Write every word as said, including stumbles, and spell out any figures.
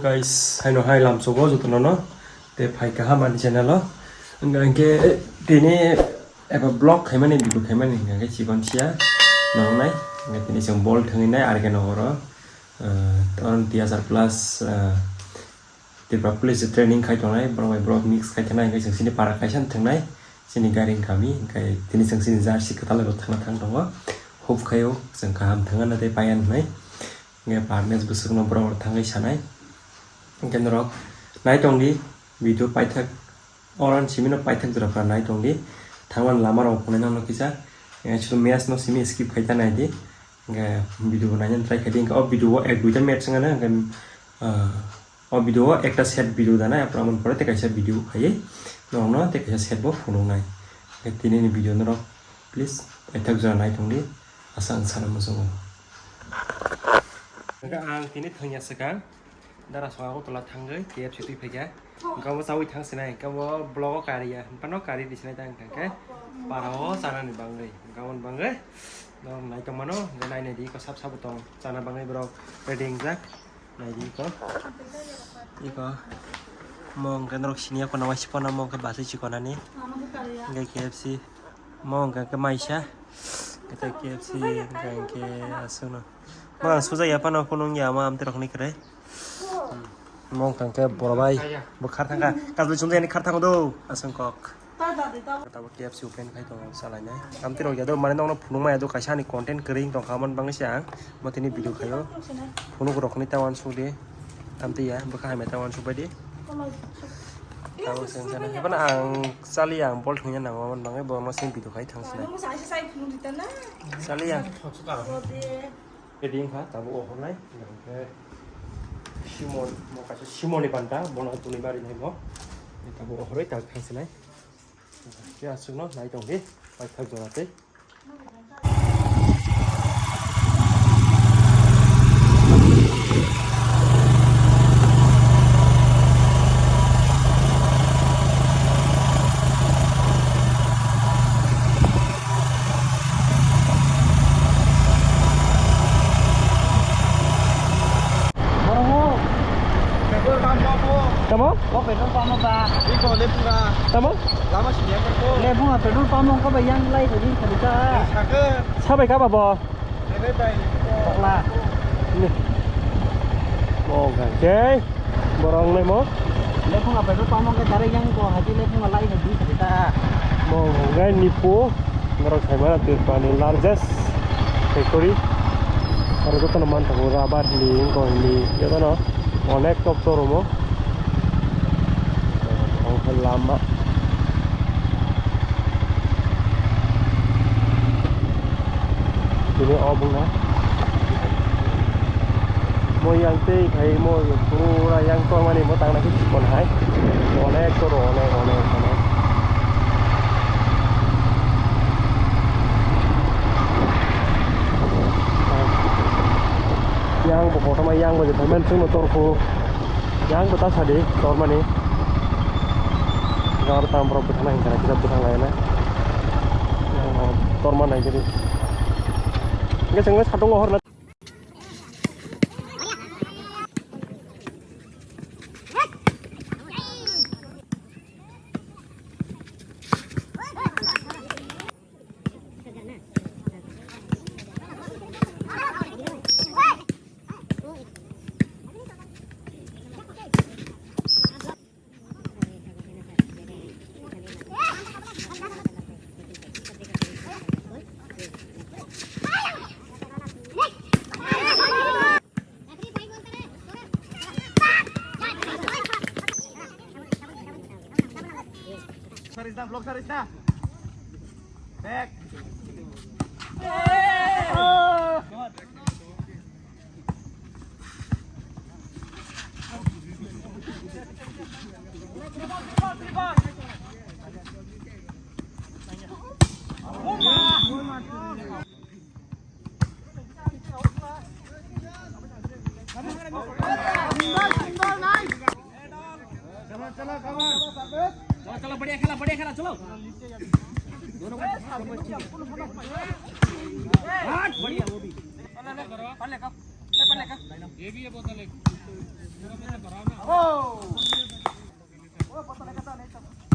Guys, haino hai lamsogo jotono no. Te phai kaham ani channel o. Hingke tini eba vlog khaimani, video khaimani hingke chikon siya nongnai. Hingke tini chwng ball thwngwi nai arke nogoro. Tei oro T S R plus Tripura Police training khai tongnai, borok bai borok mix khai tongnai, hingke chwng chini para kaisa thwngnai, chini gari wngkha mi, hingke tini chwng chini jersey kwtal bai bo thangna thang tongo. Hope khaio chwng kaham thwngna tei paiya hinwi. Hingke parnes bwswkno borok rok thangwi sanai. Hingke norok nai tongdi video paithak, oran simino paithak jora pora nai tongdi. Thangmani lama rok phunai nokno kisa, eh, chwng match no simi skip khai ta naidi. Hingke video bo naina try khaidi. Hingke o video o ek duita match wngkha na, hingke, ah, o video o ekta set video danai, apor amoni pore tei kaisa video khaiwi norokno tei kaisa set bo phunuknai. Hingke tini ni video norok please paithak jora nai tongdi. Asa ang sana muchungo. Hingke ang tini thangya swkang dara soa o tola thangwi K F C twi phaikha. Hingke abo chawi thang sinai, hingke abo vlog o kariya, hingke no kari di sinai ta hingke para o chanani bangwi, hingke aboni bangwi norok nai tongmano, hingke nai nai di iko sab sabo tong chana bangwi borok ready wngjak. Naidi iko. Iko. Mo hwnkhe norok siniya khuna waisa phano mo hwnkhe bachai chikonani. Hwnkhe K F C. Mo hwnkhe khe maisa. Khe K F C hwnkhe aswkno. Mo ang sujak ya phano khunung ya ma amtwi rokni kwrwi. Mo hwnkhe borobai. Bo khar thangkha. Kajol chumjak yani khar thango do. Aswk kok. Tabuk K F C open khai tongo, chalainai. Tamtwi rok ya do, mane nokno phunukma ya do, kaisa ani content kwrwi wng tongkha, aboni bagwi se ang bo tini video khaio. Phunuk rokni ta uansuk di. Tamtwi ya, bwkha hamya ta uansuk bai di. Tabuk se wngkha na. Haiphano ang chaliya, ang bol thwngya nango, aboni bagwi bo ma sini video khai thang sinai. Chaliya. Ready wngkha, tabuk ohornai. Hingkhe Simon, mo kaisa Simon ni banta, bono tuni bari nai mo. Tabuk ohorwi tabuk thang sinai. Khe aswkno nai tong di, paithak jora tei. Borok o. Petrol pump o bo. Tamo? O petrol pump o ba. Iko Lephunga. Tamo? Lama sini ya ko. Lephunga petrol pump o ko ba yang lai tadi tadi ka. Saka. Sabai ka ba bo? Ere bai. Bakla. Ni. Oh, okay. Borok wnglaimo. Lephunga petrol pump o khe direct yang ko hati lephunga lai hai di khe ta. Mo hwnkhai Nippo, norok sai mano Tripura ni largest factory. Aro jotono manthogo rubber ni, wngkha ni, jotono onek tok showroom o. Omo khe lama. Tini o bwkha. Mo yang tei khai mo pura yang tongmani mo tangna khe chikon hai. Onek toro onek onek onek. Yang bo kotorma yang bo je payment chwngno torkhu. Yang bo ta sadi tormani. Gawar tang borok bwthangna hinkha na kisa bwthang lai na. Yang bo torma nai gidi. Hingke chwngno satung o horna. Saris na, vlog saris na. Back. चलो, चलो, बढ़िया खेला, बढ़िया खेला, चलो। दोनों को हट, बढ़िया, वो भी। ये भी है बोतल एक। Oh! Oh, botol ekta, ekta.